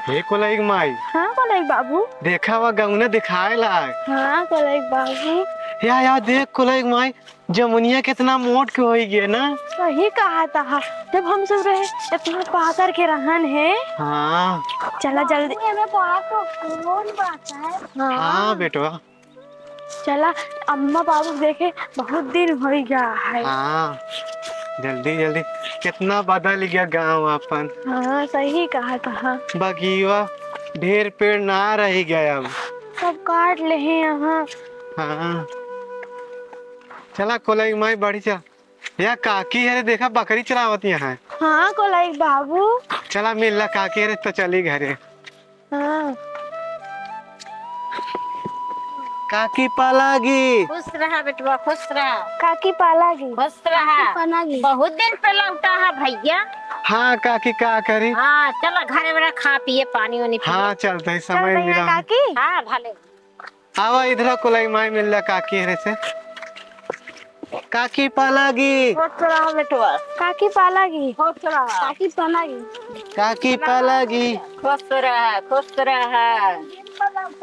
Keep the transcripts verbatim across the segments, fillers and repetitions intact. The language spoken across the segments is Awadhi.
हे कोलई के माई। हाँ कोलई के बाबू। देखा, वा गौना दिखाए लाग। हाँ कोलई के बाबू। या, या देख कोलई के माई, जमुनिया कितना मोट के होई गया ना। सही कहा था, जब हम सब रहे इतना पातर के रहन है। हाँ। चला जल्दी। बाबू, एमे बड़ा तो कौन बात है? हाँ। हाँ बेटवा। चला, अम्मा बाबू देखे बहुत दिन होइ गया है। हाँ, जल्दी जल्दी, कितना बदल गया गाँव अपन। हाँ, सही कहा था। बगिया, ढेर पेड़ ना रही गया अब। सब काट ले हैं यहाँ। हाँ, चला कोलई माई बढ़ी चल। या काकी हरे, देखा बकरी चरावत यहाँ है। हाँ कोलई बाबू। चला मिल ला काकी हरे तो चली घरे। हाँ। काकी पालागी। खुश रहा बेटवा, खुश रहा। काकी पालागी। खुश रहा। काकी पालागी। बहुत दिन पे लौटा है भैया। हाँ काकी, का करी? हाँ, चला घरे बड़ा खा पिए, पानी वानी पिए। हाँ, चलते ही समय चलते हैं मिला। काकी। हाँ, भले। आवा इधर कोलई माई मिल ला काकी हरे से। काकी पालागी। खुश रहा बेटवा। काकी पालागी। खुश रहा। काकी पालागी। काकी पालागी। खुश रहा, खुश रहा।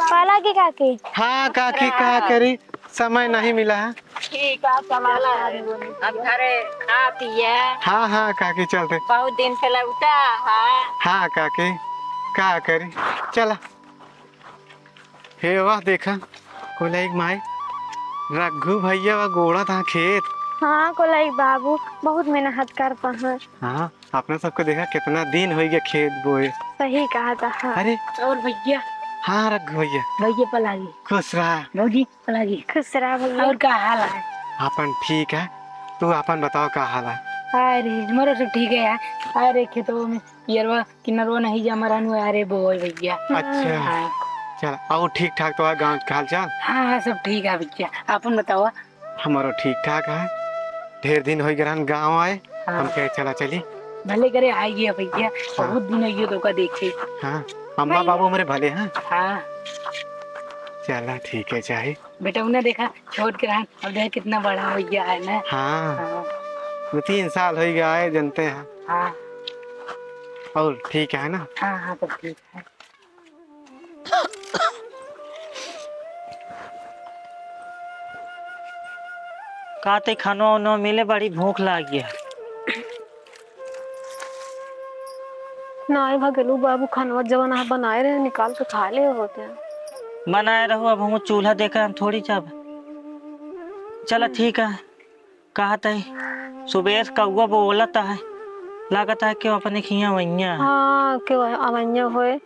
पालागी काकी। हाँ काकी, का करी, समय नहीं मिला है। ठीक है, चला। अब घरे खा पिए। हाँ हाँ काकी, चलते। बहुत दिन से लौटा है। हाँ काकी, का करी, चला। हे वाह, देखा, कोलई के माई, रघु भैया वा गोड़ा था खेत। हाँ, कोलई बाबू, बहुत मेहनत करता है। हाँ, अपना सबके देखा, कितना दिन होइ गया खेत बोए। सही कहा था, हाँ। अरे। और भैया। हाँ, रघु भैया। भैया पलागी। खुश रहा। भौजी पलागी। खुश रहा भैया। और का हाल है? अपन ठीक है, तू अपन बताओ का हाल है? अरे, हमारा सब ठीक है यार। अरे, खेतों में पियरवा किन्नरवा नहीं जमा रहनु, अरे बोल भैया। अच्छा। हाँ। चल, और ठीक ठाक तो है गाँव के हाल चाल? हाँ, हाँ, सब ठीक है भैया। आपन बताओ। हमारो ठीक ठाक है। ढेर दिन होइ गए रहन गाँव आए। हाँ। हम कहे चला चली। भले करे आइए भैया, हाँ। बहुत दिन आइए तो का देखे। हाँ, अम्मा भैया। बाबू हमारे भले हैं? हाँ। चला ठीक है, चाहे। बेटा, उन्हें देखा, छोट के रहन, अब देखा कितना बड़ा होइ गया है ना। हाँ। हाँ। दो तीन साल होइ गया है, जनते हैं। हाँ। और ठीक है ना? हाँ, हाँ, सब ठीक है। का ते खानो उनो मिले, बड़ी भूख लागी है। नाहीं भगेलू बाबू, खनवा जवन आप बनाए रहे, निकाल के खा ले होते। बनाए रहू, अब हम चूल्हा देखा, हम थोड़ी जाब। चला, हम्म। ठीक है, कहत है, सुबेर कौआ बोलत है, लागत है कि अपने खिया अवैया। हाँ, कि अवैया होए।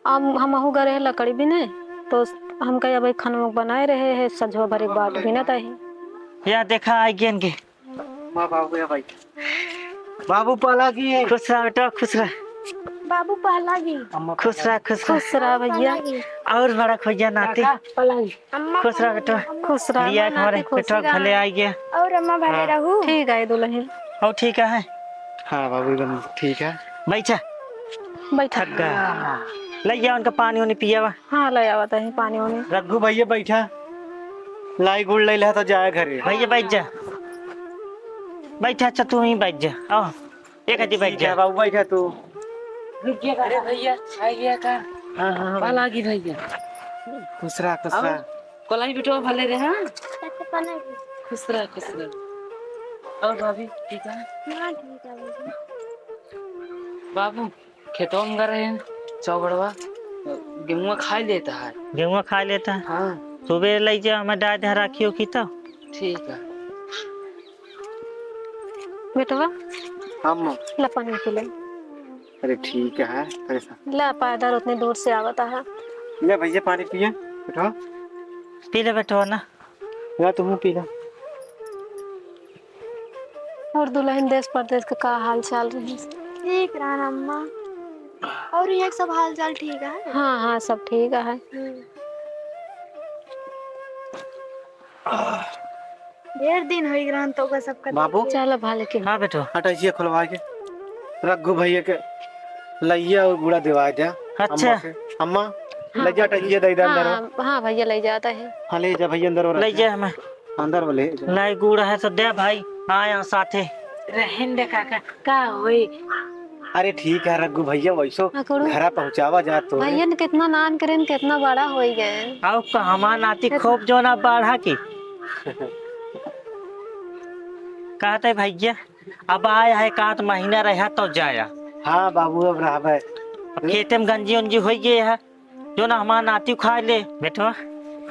हम, हमहू गए रहे लकड़ी बिने, तो हम कहे, "अबे खनवा बनाए रहे है, सझवा भरे बाट बिनत है।" या देखा, आई गेन के। माँ बाबू या भाई। बाबू पलागी। खुश रहा बेटा, खुश रहा। बाबू पलागी। अम्मा खुश रहा, खुश रहा। खुश रहा भैया। पलागी। और बड़ा खोइया नाती। काका पलागी। अम्मा खुश रहा पलागी। बेटा। खुश रहा, लिया अम्मा हमारे नाती खुश बेटा रहा। भले आ गया। और अम्मा भले हाँ। रहू। ठीक है दुल्हन। और ठीक है? हाँ बाबू एकदम ठीक है। बैठा। बैठा। थक गया। ले गया उनका पानी उनी पियावा। हाँ, ले आवत है पानी वानी। रघु भैया बैठा, लाई गुड़ ले ले तो जाए घरे। भैया बैठ जा, बैठ जा, अच्छा तू ही बैठ जा, आओ, एक आदमी बैठ ठीक है जा। बाबू, बैठा तू। रुक गया, अरे भैया, आ गया का? हाँ, हाँ, हाँ। पलागी भैया। खुश रहा, खुश रहा। कोलाई बिटवा भले रहे, हाँ? खुश रहा, खुश रहा। और भाभी, ठीक है? हाँ, ठीक है भैया। बाबू, खेतवा में गए रहे हैं, चौबड़वा, गेहुआ खाए लेता है। गेहुआ खाए लेता है? हाँ। सुबह ले जा, मैं डाल दे, राखी होखी तो। ठीक है। बेटवा, हाँ, माँ। ला पानी पी ले। अरे, ठीक है, परेशान। ला, पैदल उतने दूर से आवता है। ले भैया, पानी पिए, बेटवा। पी ले बेटवा ना। या तुम पी ला। और दुल्हन देश परदेश के का हाल चाल रही? ठीक रहन अम्मा। और यहाँ सब हाल चाल ठीक है? हाँ, हाँ, सब ठीक है। हम्म। ढेर दिन होइ गए रहन तो का सबका बाबू। देखे। चल भाले के। हाँ बेटो। अटैचिया खुलवा के रघु भैया के लइया और गुड़ा देवा दे। अच्छा। अम्मा के। अम्मा, हाँ। लइया अटैचिया दे दे अंदर। हाँ, हाँ भैया, ले जाता है। हाँ, ले जा भैया अंदर वाला ले ले। जा हमें। अंदर वाले। लाई गुड़ है तो दे भाई, आया साथे। रहन दे काका, का होई? अरे ठीक है रघु भैया, वैसो हाँ, करो। घरा पहुँचावा जा तो। भैया ने कितना नान करेन, कितना बड़ा होइ गए। आओ का हमार नाती खूब जोना बाढ़ा की। कहते भैया, अब आया है, एक आध महीना रहा तो जाया। हाँ बाबू, अब रहबे। अब खेते में गंजी उंजी होइ गए है, जोना हमार नाती खाए ले। बेटवा।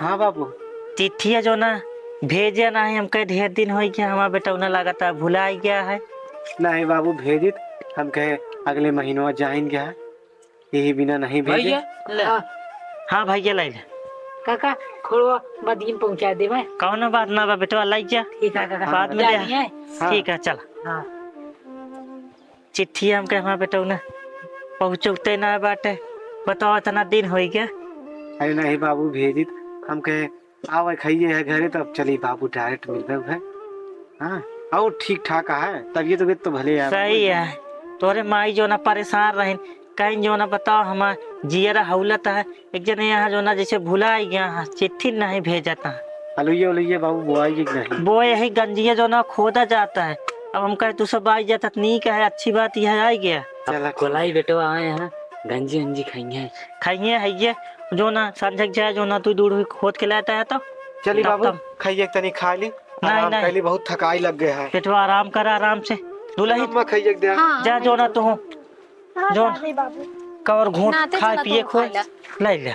हाँ बाबू। चिट्ठिया जोना भेजे नाही, हमके ढेर दिन होइ गया, हमार बेटौना लागता भुलाइ गया है। नहीं बाबू, भेजित, हम कहे अगले महीनवा जाइन गया है, यही बिना नहीं भेजे। भैया, ले। हाँ। हाँ भैया, ले ले। काका, खोड़वा बदिन पहुँचा देबे। कौनो बात ना बा बेटवा, ले जा। ठीक है काका। बाद में ले। जानी है। हाँ। ठीक है, चल। हाँ। चिट्ठी हमके हमार बेटौना पहुँचौते ना बाटे, बताओ इतना दिन होइ गया। अरे नहीं बाबू, भेजित, हमके आवे खाइए है घरे, तब चली बाबू direct मिलबे है। हाँ, और ठीक ठाक है, तबीयत उबीयत तो भले है। सही है, तोरे माई जोना परेशान रहिन, कहीं जोना बताओ हमार जियरा हौलत है, एक जने यहाँ जोना जैसे भुलाइ गया है, चिट्ठी नहीं भेजत है। अलुइये उलुइये बाबू बोआई कि नहीं? बोए यही गंजिया जोना खोदा जाता है, अब हम कहे तू सब आइ जाता तो नीक है, अच्छी बात यह आइ गया। चला, अब कोलाई बेटवा आए हैं, गंजी उंजी खाइए। खाइए है ये, जोना संझक जाए, जोना तू दूर हुई खोद के लाता है तो। चली तब बाबू, तब। खाइए तनी खा ली, नहीं, आराम नहीं। कर ली, बहुत थकाई लग गया है। बेटवा आराम कर, आराम से। दुलही। अम्मा खाइए दे। हाँ, जा नहीं जोना तो। तू। हाँ, जोन। जा दे बाबू। कवर घूट नाते खाए चला पिए तो खोए। खा ले। ले ले।